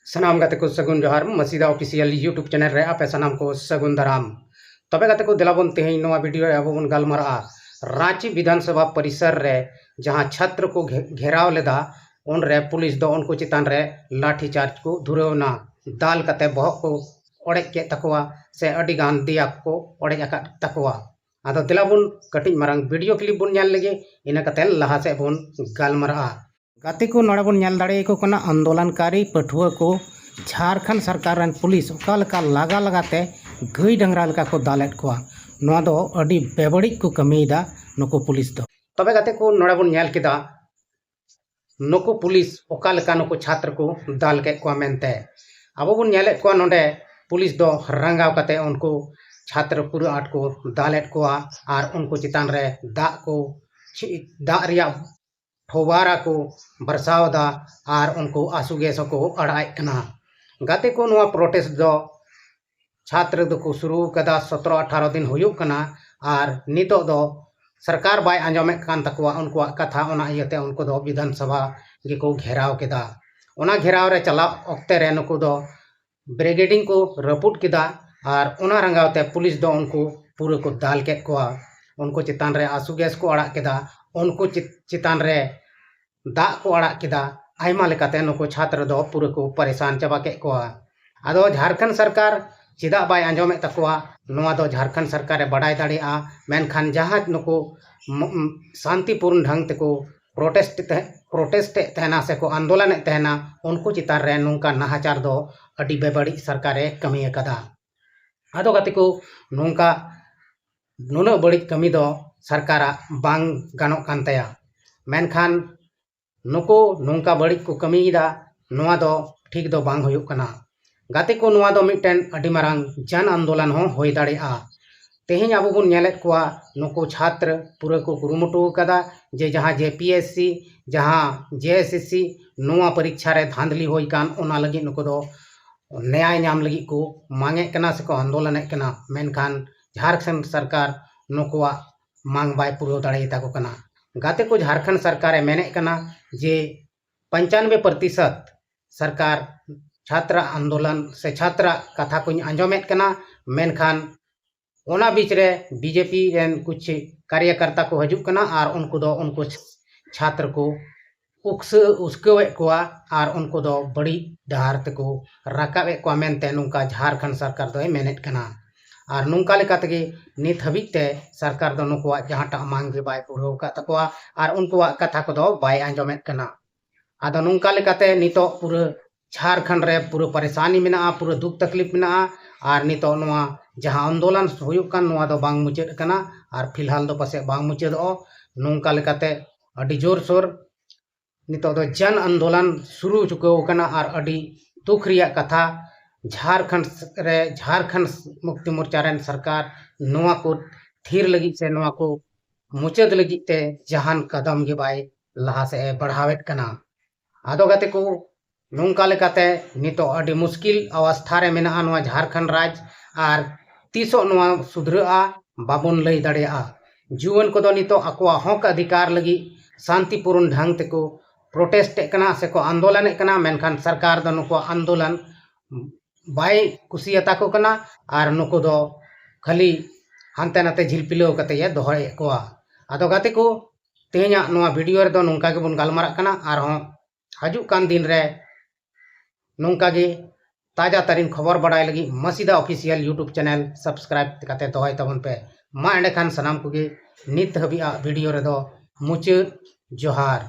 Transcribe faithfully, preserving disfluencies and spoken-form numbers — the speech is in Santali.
ᱥᱟᱱᱟᱢ ᱜᱟᱛᱮ ᱠᱚ ᱥᱟᱹᱜᱩᱱ ᱡᱚᱦᱟᱨ᱾ ᱢᱟᱹᱥᱤᱫᱟ Official YouTube channel ᱨᱮ ᱟᱯᱮ ᱥᱟᱱᱟᱢ ᱠᱚ ᱥᱟᱹᱜᱩᱱ ᱫᱟᱨᱟᱢ᱾ ᱛᱚᱵᱮ ᱜᱟᱛᱮ ᱠᱚ, ᱫᱮᱞᱟ ᱵᱚᱱ ᱛᱮᱦᱮᱧ ᱱᱚᱣᱟ video ᱨᱮ ᱟᱵᱚ ᱵᱚᱱ ᱜᱟᱞᱢᱟᱨᱟᱜᱼᱟ ᱨᱟᱸᱪᱤ ᱵᱤᱫᱷᱟᱱ ᱥᱚᱵᱷᱟ ᱯᱚᱨᱤᱥᱚᱨ ᱨᱮ ᱡᱟᱦᱟᱸ ᱪᱷᱟᱛᱨᱚ ᱠᱚ ᱜᱷᱮ-, ᱜᱷᱮᱨᱟᱣ ᱞᱮᱫᱟ, ᱩᱱᱨᱮ ᱯᱩᱞᱤᱥ ᱫᱚ ᱩᱱᱠᱩ ᱪᱮᱛᱟᱱ ᱨᱮ ᱞᱟᱴᱷᱤ ᱪᱟᱨᱡᱽ ᱠᱚ ᱫᱷᱩᱨᱟᱹᱣ ᱮᱱᱟ᱾ ᱫᱟᱞ ᱠᱟᱛᱮ ᱵᱚᱦᱚᱜ ᱠᱚ ᱚᱲᱮᱡ ᱠᱮᱫ ᱛᱟᱠᱚᱣᱟ ᱥᱮ ᱟᱹᱰᱤ ᱜᱟᱱ ᱫᱮᱭᱟ ᱠᱚ ᱚᱲᱮᱡ ᱟᱠᱟᱫ ᱛᱟᱠᱚᱣᱟ᱾ ᱟᱫᱚ ᱫᱮᱞᱟ ᱵᱚᱱ ᱠᱟᱹᱴᱤᱡ ᱢᱟᱨᱟᱝ video clip ᱵᱚᱱ ᱧᱮᱞ ᱞᱮᱜᱮ, ᱤᱱᱟᱹ ᱠᱟᱛᱮ ᱞᱟᱦᱟ ᱥᱮᱫ ᱵᱚᱱ ᱜᱟᱞᱢᱟᱨᱟᱜᱼᱟ᱾ ᱜᱟᱛᱮ ᱠᱚ, ᱱᱚᱰᱮ ᱵᱚᱱ ᱧᱮᱞ ᱫᱟᱲᱮᱭᱟᱠᱚ ᱠᱟᱱᱟ ᱟᱱᱫᱳᱞᱚᱱᱠᱟᱨᱤ ᱯᱟᱹᱴᱷᱩᱣᱟᱹ ᱠᱚ ᱡᱷᱟᱲᱠᱷᱚᱸᱰ ᱥᱚᱨᱠᱟᱨ ᱨᱮᱱ ᱯᱩᱞᱤᱥ ᱚᱠᱟ ᱞᱮᱠᱟ ᱞᱟᱜᱟ ᱞᱟᱜᱟ ᱛᱮ ᱜᱟᱹᱭ ᱰᱟᱝᱨᱟ ᱞᱮᱠᱟ ᱠᱚ ᱫᱟᱞᱮᱫ ᱠᱚᱣᱟ᱾ ᱱᱚᱣᱟ ᱫᱚ ᱟᱹᱰᱤ ᱵᱮᱵᱟᱹᱲᱤᱡ ᱠᱚ ᱠᱟᱹᱢᱤᱭᱮᱫᱟ ᱱᱩᱠᱩ ᱯᱩᱞᱤᱥ ᱫᱚ᱾ ᱛᱚᱵᱮ ᱜᱟᱛᱮ ᱠᱚ, ᱱᱚᱰᱮ ᱵᱚᱱ ᱧᱮᱞ ᱠᱮᱫᱟ ᱱᱩᱠᱩ ᱯᱩᱞᱤᱥ ᱚᱠᱟ ᱞᱮᱠᱟ ᱱᱩᱠᱩ ᱪᱷᱟᱛᱨᱚ ᱠᱚ ᱫᱟᱞ ᱠᱮᱫ ᱠᱚᱣᱟ ᱢᱮᱱᱛᱮ᱾ ᱟᱵᱚ ᱵᱚᱱ ᱧᱮᱞᱮᱫ ᱠᱚᱣᱟ ᱱᱚᱰᱮ ᱯᱩᱞᱤᱥ ᱫᱚ ᱨᱟᱸᱜᱟᱣ ᱠᱟᱛᱮ ᱩᱱᱠᱩ ᱪᱷᱟᱛᱨᱚ ᱯᱩᱨᱟᱹ ᱟᱸᱴ ᱠᱚ ᱫᱟᱞᱮᱫ ᱠᱚᱣᱟ ᱟᱨ ᱩᱱᱠᱩ ᱪᱮᱛᱟᱱ ᱨᱮ ᱫᱟᱜ ᱠᱚ ᱪᱷᱤ-, ᱫᱟᱜ ᱨᱮᱭᱟᱜ ᱯᱷᱚᱣᱟᱨᱟ ᱠᱚ ᱵᱟᱨᱥᱟᱣ ᱮᱫᱟ ᱟᱨ ᱩᱱᱠᱩ ᱟᱥᱩ ᱜᱮᱥ ᱦᱚᱸᱠᱚ ᱟᱲᱟᱜ ᱮᱫ ᱠᱟᱱᱟ᱾ ᱜᱟᱛᱮ ᱠᱚ, ᱱᱚᱣᱟ protest ᱫᱚ ᱪᱷᱟᱛᱨᱚ ᱫᱚᱠᱚ ᱥᱩᱨᱩ ᱠᱟᱫᱟ, ᱥᱚᱛᱨᱚ ᱟᱴᱷᱟᱨᱚ ᱫᱤᱱ ᱦᱩᱭᱩᱜ ᱠᱟᱱᱟ ᱟᱨ ᱱᱤᱛᱚᱜ ᱫᱚ ᱥᱚᱨᱠᱟᱨ ᱵᱟᱭ ᱟᱸᱡᱚᱢᱮᱫ ᱠᱟᱱ ᱛᱟᱠᱚᱣᱟ ᱩᱱᱠᱩᱣᱟᱜ ᱠᱟᱛᱷᱟ᱾ ᱚᱱᱟ ᱤᱭᱟᱹᱛᱮ ᱩᱱᱠᱩ ᱫᱚ ᱵᱤᱫᱷᱟᱱ ᱥᱚᱵᱷᱟ ᱜᱮᱠᱚ ᱜᱷᱮᱨᱟᱣ ᱠᱮᱫᱟ᱾ ᱚᱱᱟ ᱜᱷᱮᱨᱟᱣ ᱨᱮ ᱪᱟᱞᱟᱣ ᱚᱠᱛᱮ ᱨᱮ ᱱᱩᱠᱩ ᱫᱚ barricading ᱠᱚ ᱨᱟᱹᱯᱩᱫ ᱠᱮᱫᱟ ᱟᱨ ᱚᱱᱟ ᱨᱟᱸᱜᱟᱣ ᱛᱮ ᱯᱩᱞᱤᱥ ᱫᱚ ᱩᱱᱠᱩ ᱯᱩᱨᱟᱹ ᱠᱚ ᱫᱟᱞ ᱠᱮᱫ ᱠᱚᱣᱟ᱾ ᱩᱱᱠᱩ ᱪᱮᱛᱟᱱ ᱨᱮ ᱟᱥᱩ ᱜᱮᱥ ᱠᱚ ᱟᱲᱟᱜ ᱠᱮᱫᱟ, ᱩᱱᱠᱩ ᱪᱮ-, ᱪᱮᱛᱟᱱ ᱨᱮ ᱫᱟᱜ ᱠᱚ ᱟᱲᱟᱜ ᱠᱮᱫᱟ᱾ ᱟᱭᱢᱟ ᱞᱮᱠᱟᱛᱮ ᱱᱩᱠᱩ ᱪᱷᱟᱛᱨᱚ ᱫᱚ ᱯᱩᱨᱟᱹ ᱠᱚ ᱯᱟᱨᱤᱥᱟᱱ ᱪᱟᱵᱟ ᱠᱮᱫ ᱠᱚᱣᱟ᱾ ᱟᱫᱚ ᱡᱷᱟᱲᱠᱷᱚᱸᱰ ᱥᱚᱨᱠᱟᱨ ᱪᱮᱫᱟᱜ ᱵᱟᱭ ᱟᱸᱡᱚᱢᱮᱫ ᱛᱟᱠᱚᱣᱟ, ᱱᱚᱣᱟ ᱫᱚ ᱡᱷᱟᱲᱠᱷᱚᱸᱰ ᱥᱚᱨᱠᱟᱨᱮ ᱵᱟᱰᱟᱭ ᱫᱟᱲᱮᱭᱟᱜᱼᱟ᱾ ᱢᱮᱱᱠᱷᱟᱱ ᱡᱟᱦᱟᱸ ᱱᱩᱠᱩ ᱢ-, ᱢ-, ᱥᱟᱱᱛᱤᱯᱩᱨᱱ ᱰᱷᱟᱝ ᱛᱮᱠᱚ protest ᱛᱮ-, protest ᱮᱫ ᱛᱟᱦᱮᱱᱟ ᱥᱮᱠᱚ ᱟᱱᱫᱳᱞᱚᱱᱮᱫ ᱛᱟᱦᱮᱱᱟ, ᱩᱱᱠᱩ ᱪᱮᱛᱟᱱ ᱨᱮ ᱱᱚᱝᱠᱟ ᱱᱟᱦᱟᱪᱟᱨ ᱫᱚ ᱟᱹᱰᱤ ᱵᱮᱵᱟᱹᱲᱤᱡ ᱥᱚᱨᱠᱟᱨᱮ ᱠᱟᱹᱢᱤ ᱟᱠᱟᱫᱟ᱾ ᱟᱫᱚ ᱜᱟᱛᱮ ᱠᱚ, ᱱᱚᱝᱠᱟ ᱱᱩᱱᱟᱹᱜ ᱵᱟᱹᱲᱤᱡ ᱠᱟᱹᱢᱤ ᱫᱚ ᱥᱚᱨᱠᱟᱨᱟᱜ ᱵᱟᱝ ᱜᱟᱱᱚᱜ ᱠᱟᱱ ᱛᱟᱭᱟ᱾ ᱢᱮᱱᱠᱷᱟᱱ ᱱᱩᱠᱩ ᱱᱚᱝᱠᱟ ᱵᱟᱹᱲᱤᱡ ᱠᱚ ᱠᱟᱹᱢᱤᱭᱮᱫᱟ, ᱱᱚᱣᱟ ᱫᱚ ᱴᱷᱤᱠ ᱫᱚ ᱵᱟᱝ ᱦᱩᱭᱩᱜ ᱠᱟᱱᱟ᱾ ᱜᱟᱛᱮ ᱠᱚ, ᱱᱚᱣᱟ ᱫᱚ ᱢᱤᱫᱴᱮᱱ ᱟᱹᱰᱤ ᱢᱟᱨᱟᱝ ᱡᱟᱱ ᱟᱱᱫᱳᱞᱚᱱ ᱦᱚᱸ ᱦᱩᱭ ᱫᱟᱲᱮᱭᱟᱜᱼᱟ᱾ ᱛᱮᱦᱮᱧ ᱟᱵᱚ ᱵᱚᱱ ᱧᱮᱞᱮᱫ ᱠᱚᱣᱟ, ᱱᱩᱠᱩ ᱪᱷᱟᱛᱨᱚ ᱯᱩᱨᱟᱹ ᱠᱚ ᱠᱩᱨᱩᱢᱩᱴᱩ ᱟᱠᱟᱫᱟ ᱡᱮ ᱡᱟᱦᱟᱸ JPSC, ᱡᱟᱦᱟᱸ JSSC, ᱱᱚᱣᱟ ᱯᱚᱨᱤᱠᱠᱷᱟ ᱨᱮ ᱫᱷᱟᱸᱫᱽᱞᱤ ᱦᱩᱭ ᱠᱟᱱ, ᱚᱱᱟ ᱞᱟᱹᱜᱤᱫ ᱱᱩᱠᱩ ᱫᱚ ᱱᱮᱭᱟᱭ ᱧᱟᱢ ᱞᱟᱹᱜᱤᱫ ᱠᱚ ᱢᱟᱝᱮᱫ ᱠᱟᱱᱟ ᱥᱮᱠᱚ ᱟᱱᱫᱳᱞᱚᱱᱮᱫ ᱠᱟᱱᱟ᱾ ᱢᱮᱱᱠᱷᱟᱱ ᱡᱷᱟᱲᱠᱷᱚᱸᱰ ᱥᱚᱨᱠᱟᱨ ᱱᱩᱠᱩᱣᱟᱜ ᱢᱟᱝ ᱵᱟᱭ ᱯᱩᱨᱟᱹᱣ ᱫᱟᱲᱮᱭᱟᱛᱟ ᱠᱚ ᱠᱟᱱᱟ᱾ ᱜᱟᱛᱮ ᱠᱚ, ᱡᱷᱟᱲᱠᱷᱚᱸᱰ ᱥᱚᱨᱠᱟᱨᱮ ᱢᱮᱱᱮᱫ ᱠᱟᱱᱟ ᱡᱮ ᱯᱚᱧᱪᱟᱱᱵᱮ ᱯᱨᱚᱛᱤᱥᱚᱛ ᱥᱚᱨᱠᱟᱨ ᱪᱷᱟᱛᱨᱟ ᱟᱱᱫᱳᱞᱚᱱ ᱥᱮ ᱪᱷᱟᱛᱨᱟ ᱠᱟᱛᱷᱟ ᱠᱚᱧ ᱟᱸᱡᱚᱢᱮᱫ ᱠᱟᱱᱟ, ᱢᱮᱱᱠᱷᱟᱱ ᱚᱱᱟ ᱵᱤᱪ ᱨᱮ ᱵᱤᱡᱮᱯᱤ ᱨᱮᱱ ᱠᱩᱪᱷ ᱠᱟᱨᱭᱟᱠᱟᱨᱛᱟ ᱠᱚ ᱦᱤᱡᱩᱜ ᱠᱟᱱᱟ ᱟᱨ ᱩᱱᱠᱩ ᱫᱚ ᱩᱱᱠᱩ ᱪᱷᱟᱛᱨᱚ ᱠᱚ ᱩᱠᱥᱟᱹ ᱩᱥᱠᱟᱹᱣᱮᱫ ᱠᱚᱣᱟ ᱟᱨ ᱩᱱᱠᱩ ᱫᱚ ᱵᱟᱹᱲᱤᱡ ᱰᱟᱦᱟᱨ ᱛᱮᱠᱚ ᱨᱟᱠᱟᱵᱮᱫ ᱠᱚᱣᱟ ᱢᱮᱱᱛᱮ ᱱᱚᱝᱠᱟ ᱡᱷᱟᱲᱠᱷᱚᱸᱰ ᱥᱚᱨᱠᱟᱨ ᱫᱚᱭ ᱢᱮᱱᱮᱫ ᱠᱟᱱᱟ᱾ ᱟᱨ ᱱᱚᱝᱠᱟ ᱞᱮᱠᱟ ᱛᱮᱜᱮ ᱱᱤᱛ ᱦᱟᱹᱵᱤᱡ ᱛᱮ ᱥᱚᱨᱠᱟᱨ ᱫᱚ ᱱᱩᱠᱩᱣᱟᱜ ᱡᱟᱦᱟᱸᱴᱟᱜ ᱢᱟᱝ ᱜᱮ ᱵᱟᱭ ᱯᱩᱨᱟᱹᱣ ᱟᱠᱟᱫ ᱛᱟᱠᱚᱣᱟ ᱟᱨ ᱩᱱᱠᱩᱣᱟᱜ ᱠᱟᱛᱷᱟ ᱠᱚᱫᱚ ᱵᱟᱭ ᱟᱸᱡᱚᱢᱮᱫ ᱠᱟᱱᱟ᱾ ᱟᱫᱚ ᱱᱚᱝᱠᱟ ᱞᱮᱠᱟᱛᱮ ᱱᱤᱛᱚᱜ ᱯᱩᱨᱟᱹ ᱡᱷᱟᱲᱠᱷᱚᱸᱰ ᱨᱮ ᱯᱩᱨᱟᱹ ᱯᱟᱨᱮᱥᱟᱱᱤ ᱢᱮᱱᱟᱜᱼᱟ, ᱯᱩᱨᱟᱹ ᱫᱩᱠ ᱛᱟᱠᱞᱤᱯ ᱢᱮᱱᱟᱜᱼᱟ᱾ ᱟᱨ ᱱᱤᱛᱚᱜ ᱱᱚᱣᱟ ᱡᱟᱦᱟᱸ ᱟᱱᱫᱳᱞᱚᱱ ᱦᱩᱭᱩᱜ ᱠᱟᱱ, ᱱᱚᱣᱟ ᱫᱚ ᱵᱟᱝ ᱢᱩᱪᱟᱹᱫ ᱟᱠᱟᱱᱟ ᱟᱨ ᱯᱷᱤᱞᱦᱟᱞ ᱫᱚ ᱯᱟᱥᱮᱡ ᱵᱟᱝ ᱢᱩᱪᱟᱹᱫᱚᱜᱼᱟ᱾ ᱱᱚᱝᱠᱟ ᱞᱮᱠᱟᱛᱮ ᱟᱹᱰᱤ ᱡᱳᱨᱥᱳᱨ ᱱᱤᱛᱚᱜ ᱫᱚ ᱡᱚᱱ ᱟᱱᱫᱳᱞᱚᱱ ᱥᱩᱨᱩ ᱪᱩᱠᱟᱹᱣ ᱟᱠᱟᱱᱟ ᱟᱨ ᱟᱹᱰᱤ ᱫᱩᱠ ᱨᱮᱭᱟᱜ ᱠᱟᱛᱷᱟ, ᱡᱷᱟᱲᱠᱷᱚᱸᱰ ᱨᱮ ᱡᱷᱟᱲᱠᱷᱚᱸᱰ ᱢᱩᱠᱛᱤ ᱢᱳᱨᱪᱟ ᱨᱮᱱ ᱥᱚᱨᱠᱟᱨ ᱱᱚᱣᱟ ᱠᱚ ᱛᱷᱤᱨ ᱞᱟᱹᱜᱤᱫ ᱥᱮ ᱱᱚᱣᱟ ᱠᱚ ᱢᱩᱪᱟᱹᱫ ᱞᱟᱹᱜᱤᱫ ᱛᱮ ᱡᱟᱦᱟᱱ ᱠᱟᱫᱚᱢ ᱜᱮ ᱵᱟᱭ ᱞᱟᱦᱟ ᱥᱮᱫ ᱮ ᱵᱟᱲᱦᱟᱣᱮᱫ ᱠᱟᱱᱟ᱾ ᱟᱫᱚ ᱜᱟᱛᱮ ᱠᱚ, ᱱᱚᱝᱠᱟ ᱞᱮᱠᱟᱛᱮ ᱱᱤᱛᱚᱜ ᱟᱹᱰᱤ ᱢᱩᱥᱠᱤᱞ ᱚᱵᱚᱥᱛᱷᱟ ᱨᱮ ᱢᱮᱱᱟᱜᱼᱟ ᱱᱚᱣᱟ ᱡᱷᱟᱲᱠᱷᱚᱸᱰ ᱨᱟᱡᱽ᱾ ᱟᱨ ᱛᱤᱥᱚᱜ ᱱᱚᱣᱟ ᱥᱩᱫᱷᱨᱟᱹᱜᱼᱟ, ᱵᱟᱵᱚᱱ ᱞᱟᱹᱭ ᱫᱟᱲᱮᱭᱟᱜᱼᱟ᱾ ᱡᱩᱣᱟᱹᱱ ᱠᱚᱫᱚ ᱱᱤᱛᱚᱜ ᱟᱠᱚᱣᱟᱜ ᱦᱚᱠ ᱚᱫᱷᱤᱠᱟᱨ ᱞᱟᱹᱜᱤᱫ ᱥᱟᱱᱛᱤᱯᱩᱨᱩᱱ ᱰᱷᱟᱝ ᱛᱮᱠᱚ ᱯᱨᱚᱴᱮᱥᱴ ᱮᱫ ᱠᱟᱱᱟ ᱥᱮᱠᱚ ᱟᱱᱫᱳᱞᱚᱱᱮᱫ ᱠᱟᱱᱟ, ᱢᱮᱱᱠᱷᱟᱱ ᱥᱚᱨᱠᱟᱨ ᱫᱚ ᱱᱩᱠᱩᱣᱟᱜ ᱟᱱᱫᱳᱞᱚᱱ ᱵᱟᱭ ᱠᱩᱥᱤᱭᱟᱛᱟ ᱠᱚ ᱠᱟᱱᱟ᱾ ᱟᱨ ᱱᱩᱠᱩ ᱫᱚ ᱠᱷᱟᱹᱞᱤ ᱦᱟᱱᱛᱮ ᱱᱟᱛᱮ ᱡᱷᱤᱞᱯᱤᱞᱟᱹᱣ ᱠᱟᱛᱮ ᱮ ᱫᱚᱦᱚᱭᱮᱫ ᱠᱚᱣᱟ᱾ ᱟᱫᱚ ᱜᱟᱛᱮ ᱠᱚ, ᱛᱮᱦᱮᱧᱟᱜ ᱱᱚᱣᱟ ᱵᱷᱤᱰᱤᱭᱳ ᱨᱮᱫᱚ ᱱᱚᱝᱠᱟ ᱜᱮᱵᱚᱱ ᱜᱟᱞᱢᱟᱨᱟᱜ ᱠᱟᱱᱟ᱾ ᱟᱨᱦᱚᱸ ᱦᱤᱡᱩᱜ ᱠᱟᱱ ᱫᱤᱱ ᱨᱮ ᱱᱚᱝᱠᱟ ᱜᱮ ᱛᱟᱡᱟ ᱛᱟᱨᱤᱱ ᱠᱷᱚᱵᱚᱨ ᱵᱟᱰᱟᱭ ᱞᱟᱹᱜᱤᱫ ᱢᱟᱥᱤᱫᱟ ᱚᱯᱷᱤᱥᱤᱭᱟᱞ YouTube ᱪᱮᱱᱮᱞ ᱥᱟᱵᱥᱠᱨᱟᱭᱤᱵ ᱠᱟᱛᱮ ᱫᱚᱦᱚᱭ ᱛᱟᱵᱚᱱ ᱯᱮ᱾ ᱢᱟ ᱮᱸᱰᱮᱠᱷᱟᱱ ᱥᱟᱱᱟᱢ ᱠᱚᱜᱮ ᱱᱤᱛ ᱦᱟᱹᱵᱤᱡ ᱟᱜ ᱵᱷᱤᱰᱤᱭᱳ ᱨᱮᱫᱚ ᱢᱩᱪᱟᱹᱫ᱾ ᱡᱚᱦᱟᱨ᱾